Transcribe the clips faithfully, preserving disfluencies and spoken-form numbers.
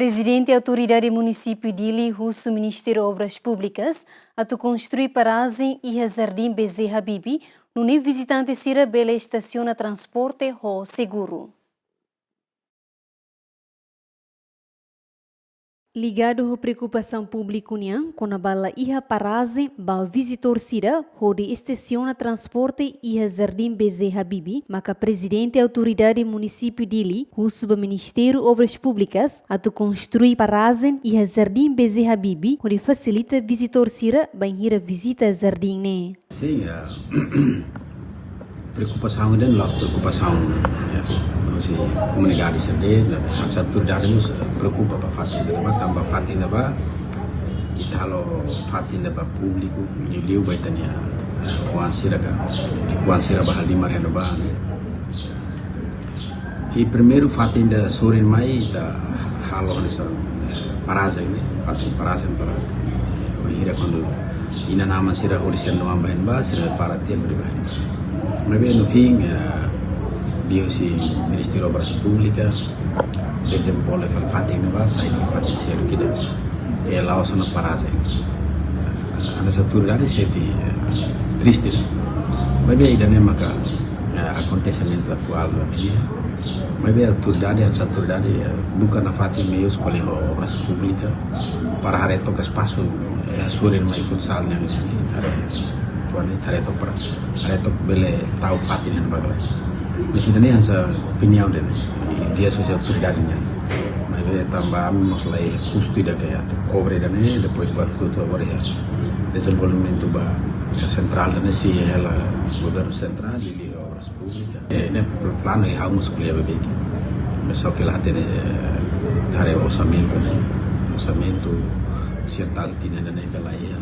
Prezidente Autoridade Munisípiu Dili husu Ministériu Obras Públikas atu konstrui parajen iha Jardín B J Habibie, nune'e vizitante sira bele estasiona transporte ho seguru. Ligadu ho preokupasaun públiku nian kona-ba la iha parajen ba vizitór sira hodi estasiona transporte iha Jardín B J Habibie, maka Prezidente Autoridade Munisípiu Dili husu ba Ministériu Obras Públikas atu konstrui parajen iha Jardín B J Habibie hodi fasilita vizitór sira bainhira vizita jardín ne'e. Sin, eh, preokupasaun ida la'ós preokupasaun, eh, husi komunidade sira de'it, hanesan autoridade mós, eh, preokupa ba fatin ne'ebá, tanba fatin ne'ebá, ita halo fatin ne'ebá públiku, liuliu ba ita-nia, eh, oan sira ka, ki'ikoan sira bá halimar iha ne'ebá, ne'e. I primeiru fatin ida sorin mai ita halo hanesan, eh, parajen ne'e, fatin parajen para, eh, bainhira kuandu inan-aman sira hodi sira-nia oan bá iha ne'ebá, sira para tiha hodi bá iha ne'ebá. Maibé no fin, eh, liuhusi Ministériu Obras Públikas dezenvolve fali fatin ne'ebá, sai fali fatin seluk ida. I la'ós ona parajen. Hanesan autoridade sente, eh, triste, ne'e. Maibé ida-ne'e maka, eh, akontesimentu atuál ne'e. Maibé autoridade, hanesan autoridade, eh, buka nafatin meius ko'alia ho Obras Públikas para haree took espasu, eh, sorin mai futsal nian, eh, haree, tuan, haree took para, haree took bele tau fatin iha ne'ebá. Maibé ida-ne'e hanesan opiniaun de'it, ideia sosiál autoridade nian. Maibé tanba ami mós la iha kustu ida ke atu kobre ida-ne'e, depois buat hotu agora iha dezenvolvimentu ba, iha sentrál ida-ne'e sei hela governu sentrál, liuliu Obras Públikas. Eh, ne'e pl-, planu iha ha'u mós ko'alia beibeik. Maibé só ke la hatene, eh, haree orsamentu ne'e. Orsamentu sira tau tinan ida-ne'e ka la iha.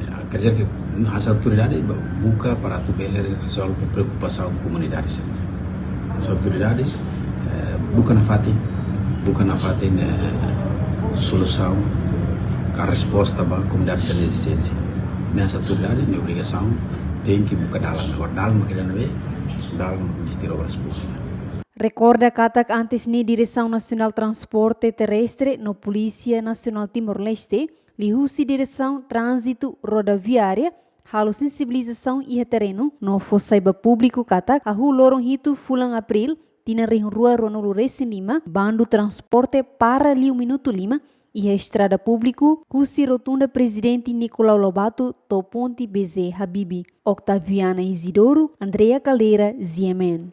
Eh, quer dizer que hanesan autoridade ba-, buka para atu bele rezolve preokupasaun komunidade sira. Hanesan autoridade, eh, buka nafatin, buka nafatin, eh, solusaun ka resposta ba komunidade sira-nia ezijénsia. Ne'e hanesan autoridade nia obrigasaun, tenke buka dalan. Agora dalan mak ida-ne'ebé, dalan Ministériu Obras Públikas. Rekorda katak antes ne'e Diresaun Nasionál Transporte Terrestre no Polísia Nasionál Timor-Leste, liuhusi Diresaun Tránzitu Rodoviária, halo sensibilizasaun iha terrenu no fó sai ba públiku katak hahú loron hitu fulan Abríl, tinan rihun rua ruanulu resin lima, bandu transporte para liu minutu lima iha estrada públiku husi rotunda Prezidente Nicolau Lobato to'o ponte B J Habibie. Octaviana Isidoro, Andrea Caldeira, G M N.